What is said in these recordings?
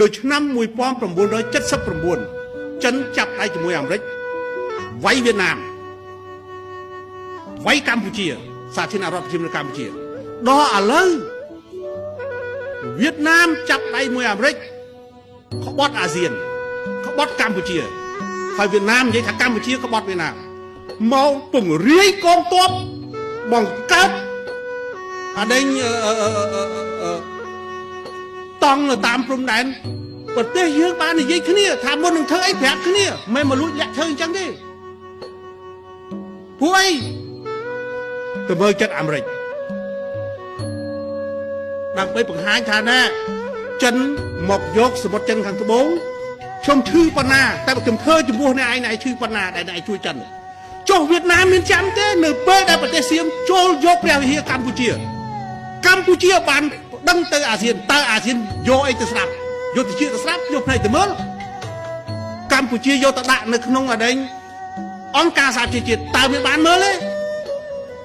នៅឆ្នាំ1979ចិនចាប់ដៃជាមួយអាមេរិកវាយវៀតណាមវាយកម្ពុជាសាធារណរដ្ឋប្រជាមានិតកម្ពុជាដល់ឥឡូវវៀតណាមចាប់ដៃមួយអាមេរិកក្បត់អាស៊ានក្បត់កម្ពុជាហើយវៀតណាមនិយាយថាកម្ពុជាក្បត់វៀតណាមមកពង្រាយកងទ័ពបង្កើតអាដេញអឺអឺអឺអឺតង់នៅតាមព្រំដែនប្រទេសយើងបាននិយាយគ្នាថាមុននឹងធ្វើអីប្រាប់គ្នាមិនមកលួចលាក់ធ្វើអញ្ចឹងទេពួកអីទៅមើលចិត្តអាមេរិកដើម្បីបង្ហាញថាណាចិនមកយកសមុទ្រចិនខាងត្បូងខ្ញុំឈឺប៉ុណ្ណាតែបើខ្ញុំធ្វើចំពោះអ្នកឯងអ្នកឯងឈឺប៉ុណ្ណាដែលអ្នកឯងជួយចិនចុះវៀតណាមមានចាំទេនៅពេលដែលប្រទេសសៀមចូលយកព្រះវិហារកម្ពុជាកម្ពុជាបានដឹងទៅអាស៊ានតើអាស៊ានយកអីទៅស្ដាប់យកទៅជាទៅស្ដាប់យកភ្នែកទៅមើលកម្ពុជាយកទៅដាក់នៅក្នុងអដែងអង្គការសហប្រជាជាតិតើមានបានមើលទេ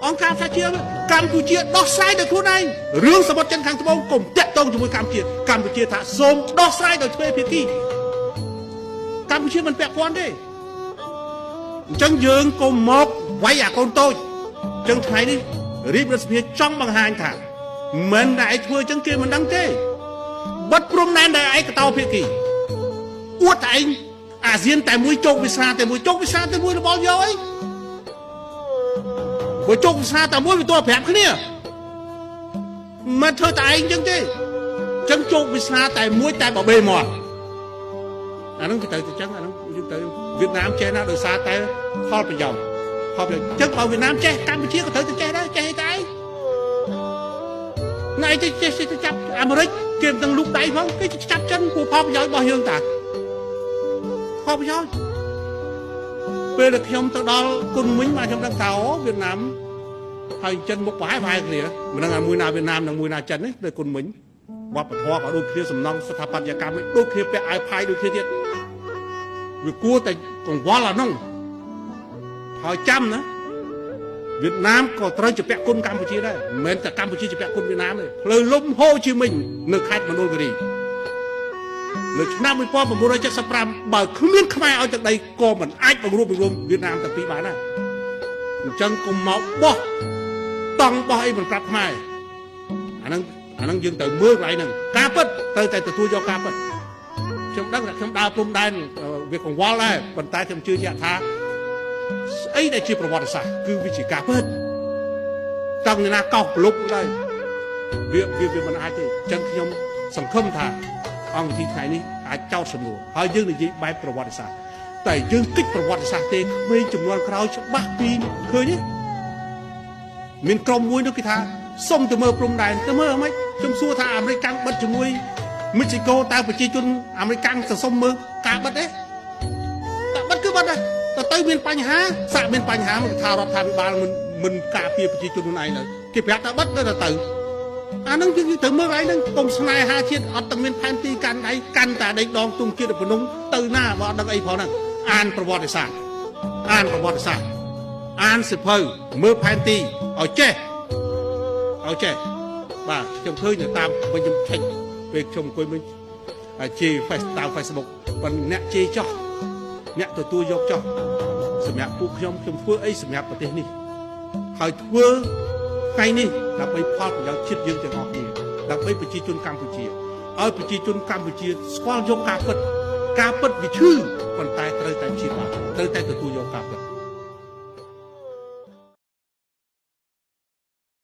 អង្គការសហជាតិកម្ពុជាដោះស្រាយដោយខ្លួនឯងរឿងសមុទ្រចិនខាងត្បូងកុំតាក់ទងជាមួយកម្ពុជាកម្ពុជាថាសូមដោះស្រាយដោយទ្វេភាគីកម្ពុជាមិនពាក់ព័ន្ធទេអញ្ចឹងយើងកុំមកវាយអាកូនតូចអញ្ចឹងថ្ងៃនេះរាជរដ្ឋសភាចង់បង្ហាញថាមិនតែឯងធ្វើអញ្ចឹងគេមិនដឹងទេបិទព្រំដែនដែលឯងកតោភាគីអួតតែឯងអាស៊ានតែមួយជោគវាសនាតែមួយជោគវាសនាតែមួយរបស់យកអីព្រោះជោគវាសនាតែមួយវាទល់ប្រាប់គ្នាមិនធ្វើតែឯងអញ្ចឹងទេអញ្ចឹងជោគវាសនាតែមួយតែបបេមាត់អាហ្នឹងគេត្រូវទៅអញ្ចឹងអាហ្នឹងយើងទៅវៀតណាមចេះណាដោយសារតែផលប្រយោជន៍ផលប្រយោជន៍អញ្ចឹងបើវៀតណាមចេះកម្ពុជាក៏ត្រូវទៅចេះដែរចេះតែឯងណែទៅចេះទៅចាប់អាមេរិកគេមិនដឹងលូកដៃផងគេចាប់ចិនព្រោះផលប្រយោជន៍របស់យើងតាផលប្រយោជន៍ពេលដែលខ្ញុំទៅដល់គុណមិញបាទខ្ញុំដឹងថាអូវៀតណាមហើយចិនមុខប្រហែលប្រហែលគ្នាមិនដឹងថាមួយណាវៀតណាមនិងមួយណាចិនទេនៅគុណមិញវប្បធម៌ក៏ដូចគ្នាសំណង់ស្ថាបត្យកម្មដូចគ្នាពាក់អាវផាយដូចគ្នាទៀតវាគួរតែកង្វល់អានោះហើយចាំណាវៀតណាមក៏ត្រូវជាពាក់គុណកម្ពុជាដែរមិនមែនតែកម្ពុជាជាពាក់គុណវៀតណាមទេផ្លូវលំហូជីមិញនៅខេត្តមណ្ឌលគិរីនៅឆ្នាំ1975បើគ្មានខ្មែរឲ្យទឹកដីក៏មិនអាចបង្រួបបង្រួមវៀតណាមទាំងពីរបានដែរអញ្ចឹងកុំមកបោះតង់បោះអីមិនប្រាប់ខ្មែរអាហ្នឹងអាហ្នឹងយើងត្រូវមើលកន្លែងហ្នឹងការពិតត្រូវតែទទួលយកការពិតខ្ញុំដឹងថាខ្ញុំដើរព្រំដែនវាកង្វល់ដែរប៉ុន្តែខ្ញុំជឿជាក់ថាស្អីដែលជាប្រវត្តិសាស្ត្រគឺវាជាការពិតតង់អ្នកណាកោសប្រលុបដែរវាវាវាមិនអាចទេអញ្ចឹងខ្ញុំសង្ឃឹមថាអង្គវិធីថ្ងៃនេះអាចចោទសំណួរហើយយើងនិយាយបែបប្រវត្តិសាស្ត្រតែយើងគិតប្រវត្តិសាស្ត្រទេក្មេងចំនួនក្រោយច្បាស់ពីឃើញទេមានក្រុមមួយនោះគេថាសុំទៅមើលព្រំដែនទៅមើលហ្មងខ្ញុំសួរថាអាមេរិកកាំងបិទជាមួយមិចស៊ីកូតើប្រជាជនអាមេរិកកាំងទៅសុំមើលការបិទទេតែបិទគឺបិទដែរតែទៅមានបញ្ហាសាក់មានបញ្ហាមកថារដ្ឋាភិបាលមិនមិនការពារប្រជាជនខ្លួនឯងទៅគេប្រាប់ថាបិទទៅទៅអានឹងយើងត្រូវមើលឯងហ្នឹងកុំស្នេហាជាតិអត់ទាំងមានផែនទីកាន់ដៃកាន់តែដេកដងទងជាតិភ្នំទៅណាបើអត់ដឹងអីផងហ្នឹងអានប្រវត្តិសាស្ត្រអានប្រវត្តិសាស្ត្រអានសិភៅមើលផែនទីឲ្យចេះឲ្យចេះបាទខ្ញុំឃើញនៅតាមវិញខ្ញុំឆែកពេលខ្ញុំអង្គុយវិញជេរ Face តាម Facebook ប៉ុន្តែអ្នកជេរចោះអ្នកទទួលយកចោះសម្រាប់ពួកខ្ញុំខ្ញុំធ្វើអីសម្រាប់ប្រទេសនេះហើយធ្វើថ្ងៃនេះដើម្បីផលប្រយោជន៍ជាតិយើងទាំងអស់គ្នាដើម្បីប្រជាជនកម្ពុជាឲ្យប្រជាជនកម្ពុជាស្គាល់យកការពិតការពិតវាឈឺប៉ុន្តែត្រូវតែព្យាបាលត្រូវតែទទួលយកការពិត។